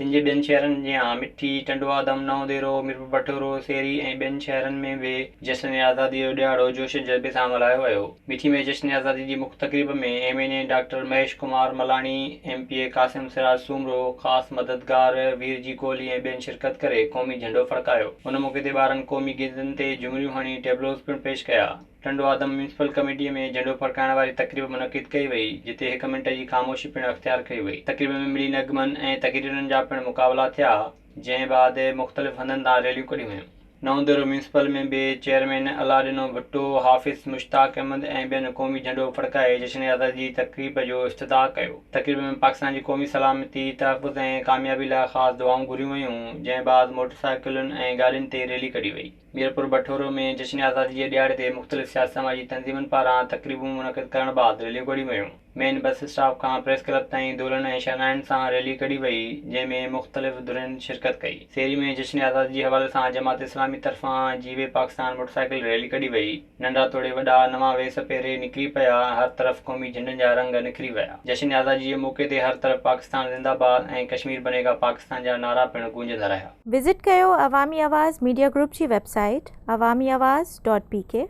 سنڌ جي ٻين شهرن جيان مٺي، ٽنڊوآدم، نئون ديرو، ميرپور بٺورو، سيري ۽ ٻين شهرن ۾ به جشن آزادي جو ڏهاڙو جوش ۽ جذبي سان ملهايو ويو. مٺي ۾ جشن آزادي جي مک تقريب ۾ M N A doctor Mahesh Kumar Malani, M P A Qasim Siraj Soomro, خاص مددگار وير جي ڪولهي ۽ ٻين شرڪت ڪري قومي جهنڊو ڦڙڪايو. ان موقعي تي ٻارن قومي گيتن تي جهمريون هڻي ٽيبلوز پڻ پيش ڪيا. ٽنڊو آدم ميونسپل ڪميٽيء ۾ جهنڊو ڦڙڪائڻ واري تقريب منعقد ڪئي وئي، جتي هڪ منٽ جي خاموشي پڻ اختيار ڪئي وئي. تقريب ۾ ملي نغمن ۽ تقريرن جا پڻ مقابلا ٿيا، جنهن بعد مختلف هنڌن تان ريليون ڪڍيون ويون. نئون ديرو ميونسپل ۾ به چيئرمين الله ڏنو ڀٽو، حافظ مشتاق احمد ۽ ٻين قومي جهنڊو ڦڙڪائي جشن آزادي جي تقريب جو افتتاح ڪيو. تقريب ۾ پاڪستان جي قومي سلامتي، تحفظ ۽ ڪاميابي لاء خاص دعائون گهريون ويون، جنهن بعد موٽرسائيڪلن ۽ گاڏين تي ريلي ڪڍي وئي. ميرپور بٺورو ۾ جشن آزادي جي ڏهاڙي تي مختلف سياسي سماجي تنظيمن پاران تقريبون منعقد ڪرڻ بعد ريليون ڪڍيون ويون. مين بس اسٽاپ کان پريس ڪلب تائين دولن ۽ شرنائين سان ريلي ڪڍي وئي، جنهن ۾ مختلف ڌرين شرڪت ڪئي. سيري ۾ جشن آزادي جي حوالي سان جماعت اسلامي طرفان جيوي پاڪستان موٽرسائيڪل ريلي ڪڍي وئي. ننڍا توڙي وڏا نوان ويس پهري نڪري پيا، هر طرف قومي جهنڊن جا رنگ نکري ويا. جشن آزادي جي موقعي تي هر طرف پاڪستان زنده باد ۽ ڪشمير بني گا پاڪستان جا نعرا پڻ گونجندا رهيا. وزٽ ڪيو عوامي آواز ميڊيا گروپ جي website Awami Awaz dot P K.